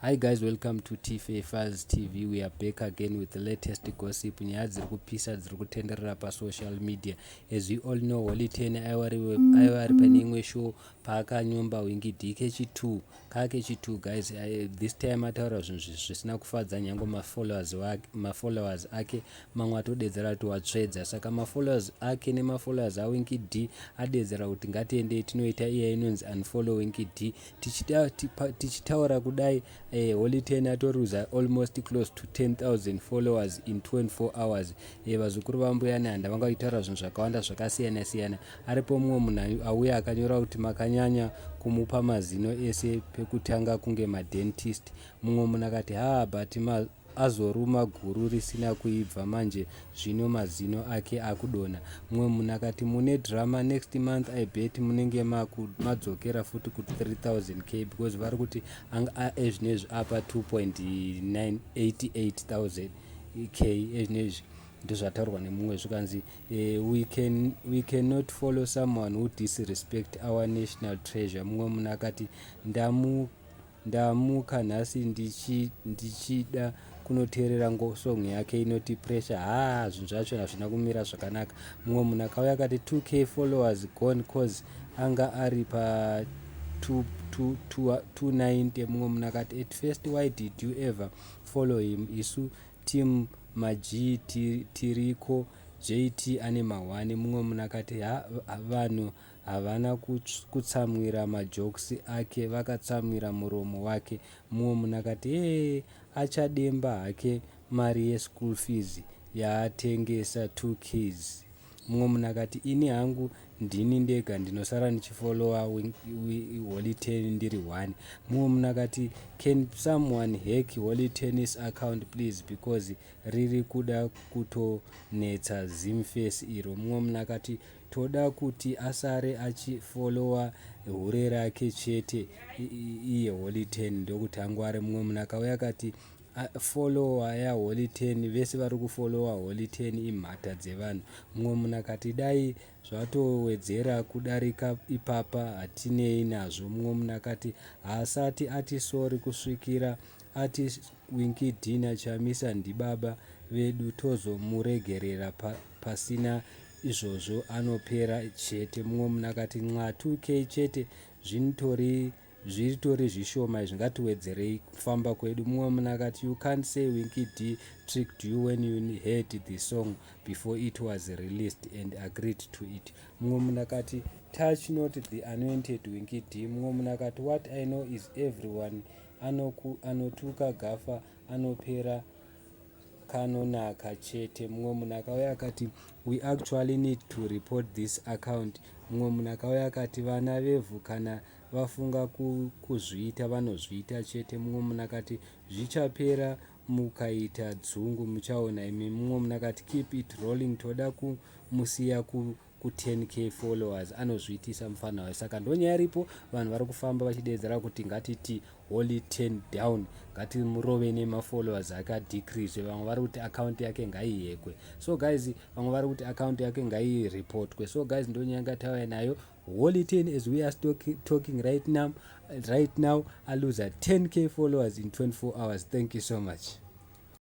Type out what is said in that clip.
Hi guys, welcome to TFA Files TV. We are back again with the latest gossip. Nyaya dziri kupisa dziri kutenderera pasocial media. As we all know, Holy Ten aiwa ari pane imwe show paakanyomba Winky D kechi2 kakechi2. Guys, this time ataura zvinhu zvisina kufadza nyange mafollowers ake. Mamwe atodedzera kuti watsvedza. Saka mafollowers ake nemafollowers aWinky D adedzera kuti ngatiendei tinoita iya inonzi unfollow Winky D. Tichitaura kudai, Holy Ten atoruza almost close to 10,000 followers in 24 hours. Vazukuru vaMbuya Nehanda vanga vachitaura zvinhu zvakawanda zvakasiyana siyana. Aripo mumwe munhu auya akanyora kuti makanyanya kumupa mazino ese pekutanga kunge madentist. Mumwe munhu akati, "Ha, but azoruma guru risina kuibva manje, zvino mazino ake akudonha." Mumwe munhu akati, "Mune drama. Next month I bet munenge madzokera futi ku3000 k," because vari kuti ezvinezvi apa 2.988 thousand k ezvinezvi. Ndozvataurwa nemumwe, zvikanzi, "We cannot follow someone who disrespect our national treasure." Mumwe munhu akati, "Ndamuka nhasi ndichida kunoteerera song yake inoti Pressure. Ha, zvinhu zvacho hazvina kumira zvakanaka." Mumwe munhu akauya akati, "2K followers gone, cause anga ari pa 290." Mumwe munhu akati, "At first, why did you ever follow him? Isu team maG tiriko, JT ane ma1." Mumwe munhu akati, "Vanhu havana kutsamwira majokes ake, vakatsamwira muromo wake." Mumwe munhu akati, "Ee, achademba hake mari yeschool fees yaatengesa 2 keys." Mumwe munhu akati, "Ini hangu ndini ndega ndinosara ndichifollowa Holy Ten, ndiri 1." Mumwe munhu akati, "Can someone hack Holy Ten's account, please, because riri kuda kutonetsa zimface iro." Mumwe munhu akati, "Toda kuti asare achifollowa hure rake chete iye Holy Ten, ndokuti angware." Mumwe munhu akauya akati, "Follower yaHoly Ten, vese vari kufollowa Holy Ten imhata dzevanhu." Mumwe munhu akati, "Dai zvatowedzera kudarika ipapa, hatinei nazvo." Mumwe munhu akati, "Haasati ati sorry. Kusvikira ati Winky D naChamisa ndibaba vedu, tozomuregerera. Pasina izvozvo anopera chete." Mumwe munhu akati, "Nxa, 2K chete, zviritori zvishoma izvi, ngatiwedzerei kufamba kwedu." Mumwe munhu akati, "You can't say Winky D tricked you when you heard the song before it was released and agreed to it." Mumwe munhu akati, "Touch not the anointed Winky D." Mumwe munhu akati, "What I know is everyone anotuka Gafa anopera kanonaka chete." Mumwe munhu akauya akati, "We actually need to report this account." Mumwe munhu akauya akati, "Vana vevhu kana vafunga kuzviita vanozviita chete." Mumwe munhu akati, "Zvichapera mukaita dzungu, muchaona imi." Mumwe munhu akati, "Keep it rolling, toda kumusiya ku10K followers, anozviitisa mufana wayo." Saka ndonyaya iripo. Vanhu vari kufamba vachidedzera kuti ngatiti Holy 10 down, ngatimurove nemafollowers ake adecrease. Vamwe vari kuti account yake ngaihackwe. So guys, vamwe vari kuti account yake ngairipotwe. So guys, ndonyaya ngatauya nayo. Holy 10, as we are talking right now, aluza 10K followers in 24 hours. Thank you so much.